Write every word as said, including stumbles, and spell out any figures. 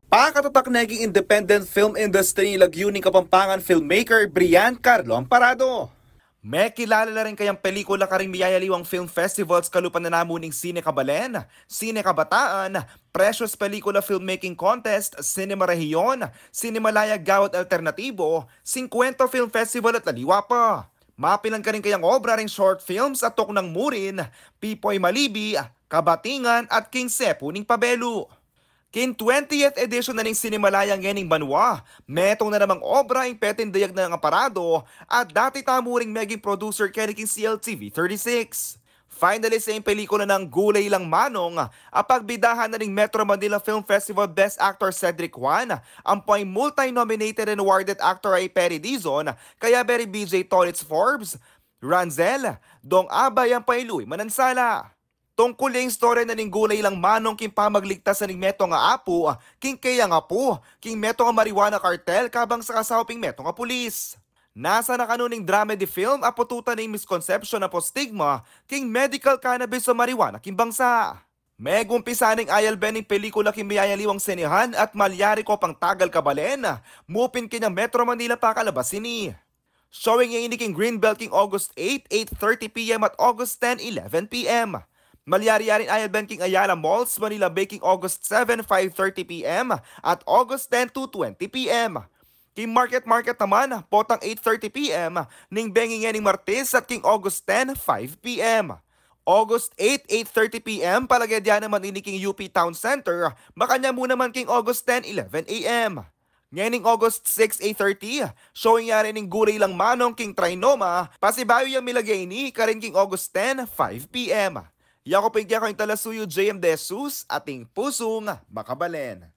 Pakatatak ne king independent film industry ing lagyu ning Kapampangan filmmaker Brian Carlo Amparado. Mekilala la ring kayang pelikula karing miyayaliwang film festivals kalupa na namu ning Sine Kabalen, Sine Kabataan, Precious Pelikula Filmmaking Contest, Cinema Rehiyon, Cinemalaya Gawad Alternatibo, Singkwento Film Festival at laliwa pa. Mapilan karing kayang obra ring short films a tuknang mu rin Pipoy Malibi, Kabatingan at King Sepu ning Pabelu. King twentieth edition na ning Cinemalaya ngening banua, metung na namang obra ing peting dayag nang Amparado at dati tamu ring meging producer keni king C L T V thirty-six. Finalist ya ing pelikula nang Gulay Lang Manong, a pagbidahan na ning Metro Manila Film Festival Best Actor Cedric Juan, ampo ing multi-nominated and awarded actor a i Perry Dizon, kayabe ri B J Tolits Forbes, Ranzel, Dong Abay ampo i Louie Manansala. Tungkul ya ing istorya na ning Gulay Lang Manong king pamagligtas na ning metung a apu king kayang apu king metung a marijuana cartel kabang sa kasaup ing metung a pulis. Nasa na kanu ning dramedy film a pututan ing misconception ampo stigma king medical cannabis o marijuana king bangsa. Megumpisa ning ayalben ning pelikula king miyayaliwang senehan at malyari ko pang tagal kabalen, mu pin keni Metro Manila pakalabas ini. Showing ya ini king Greenbelt king August eight, eight thirty P M at August ten, eleven P M. Malyari ya rin ayalben king Ayala Malls, Manila Bay king August seven, five thirty P M at August ten, two twenty P M. King Market Market naman, potang eight thirty P M ning bengi ngening Martes at king August ten, five P M. August eight, eight thirty P M, palaged ya naman ini king U P Town Center, makanyan mu naman king August ten, eleven A M. Ngening August six, eight thirty, showing ya rin ing Gulay Lang Manong king Trinoma, pasibayu yang milage ini karin king August ten, five P M. Yaku pin kekayu ing talasuyu, J M De Jesus, ating pusung makabalen.